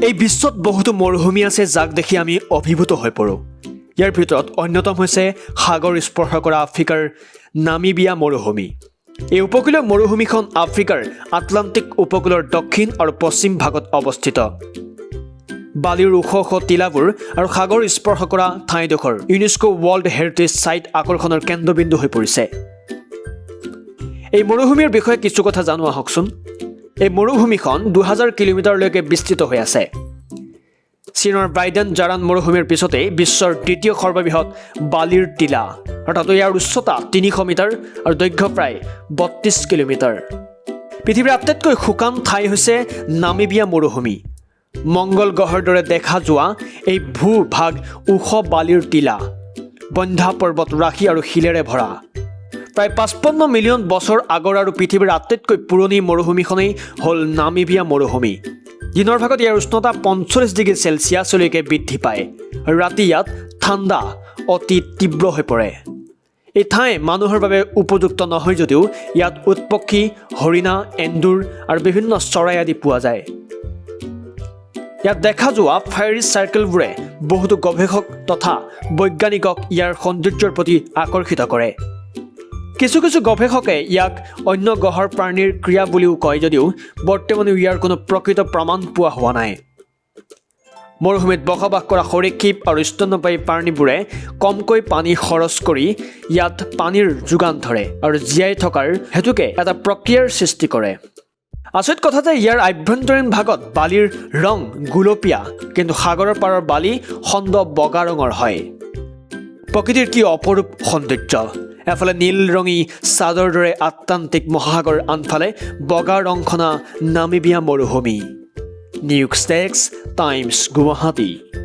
এই বিশ্বত বহুতো মৰুভূমি আছে, যাক দেখি আমি অভিভূত হৈ পৰোঁ। ইয়াৰ ভিতৰত অন্যতম হৈছে সাগৰ স্পৰ্শ কৰা আফ্ৰিকাৰ নামিবিয়া মৰুভূমি। এই উপকূলীয় মৰুভূমিখন আফ্ৰিকাৰ আটলাণ্টিক উপকূলৰ দক্ষিণ আৰু পশ্চিম ভাগত অৱস্থিত। বালিৰ ওখ ওখ টিলাবোৰ আৰু সাগৰ স্পৰ্শ কৰা ঠাইডোখৰ ইউনেস্কো ৱৰ্ল্ড হেৰিটেজ ছাইট আকৰ্ষণৰ কেন্দ্ৰবিন্দু হৈ পৰিছে। এই মৰুভূমিৰ বিষয়ে কিছু কথা জানো আহকচোন। এই মৰুভূমিখন 2000 কিলোমিটাৰলৈকে বিস্তৃত হৈ আছে। চীনৰ বাইডেন জাৰান মৰুভূমিৰ পিছতেই বিশ্বৰ দ্বিতীয় সৰ্ববৃহৎ বালিৰ টিলা, অৰ্থাৎ ইয়াৰ উচ্চতা 300 মিটাৰ আৰু দৈৰ্ঘ্য প্ৰায় 32 কিলোমিটাৰ। পৃথিৱীৰ আটাইতকৈ শুকান ঠাই হৈছে নামিবিয়া মৰুভূমি। মংগল গ্ৰহৰ দৰে দেখা যোৱা এই ভূ-ভাগ ওখ বালিৰ টিলা, বন্ধা পৰ্বত ৰাশি আৰু শিলেৰে ভৰা। প্ৰায় 55 মিলিয়ন বছৰ আগৰ আৰু পৃথিৱীৰ আটাইতকৈ পুৰণি মৰুভূমিখনেই হ'ল নামিবিয়া মৰুভূমি। দিনৰ ভাগত ইয়াৰ উষ্ণতা 45 ডিগ্ৰী চেলছিয়াছলৈকে বৃদ্ধি পায় আৰু ৰাতি ইয়াত ঠাণ্ডা অতি তীব্ৰ হৈ পৰে। এই ঠাই মানুহৰ বাবে উপযুক্ত নহয় যদিও ইয়াত উটপক্ষী, হৰিণা, এন্দুৰ আৰু বিভিন্ন চৰাই আদি পোৱা যায়। ইয়াত দেখা যোৱা ফায়াৰী চাৰ্কেলবোৰে বহুতো গৱেষক তথা বৈজ্ঞানিকক ইয়াৰ সৌন্দৰ্যৰ প্ৰতি আকৰ্ষিত কৰে। কিছু কিছু গৱেষকে ইয়াক অন্য গ্ৰহৰ প্ৰাণীৰ ক্ৰিয়া বুলিও কয় যদিও বৰ্তমানেও ইয়াৰ কোনো প্ৰকৃত প্ৰমাণ পোৱা হোৱা নাই। মৰুভূমিত বসবাস কৰা সৰীসৃপ আৰু স্তন্যপায়ী প্ৰাণীবোৰে কমকৈ পানী খৰচ কৰি ইয়াত পানীৰ যোগান ধৰে আৰু জীয়াই থকাৰ হেতুকে এটা প্ৰক্ৰিয়াৰ সৃষ্টি কৰে। আচৰিত কথা যে ইয়াৰ আভ্যন্তৰীণ ভাগত বালিৰ ৰং গুলপীয়া, কিন্তু সাগৰৰ পাৰৰ বালি খণ্ড বগা ৰঙৰ হয়। প্ৰকৃতিৰ কি অপৰূপ সৌন্দৰ্য! এফালে নীল ৰঙী চাদৰ দৰে আটলাণ্টিক মহাসাগৰ, আনফালে বগা ৰংসনা নামিবিয়া মৰুভূমি। News desk, times Guwahati.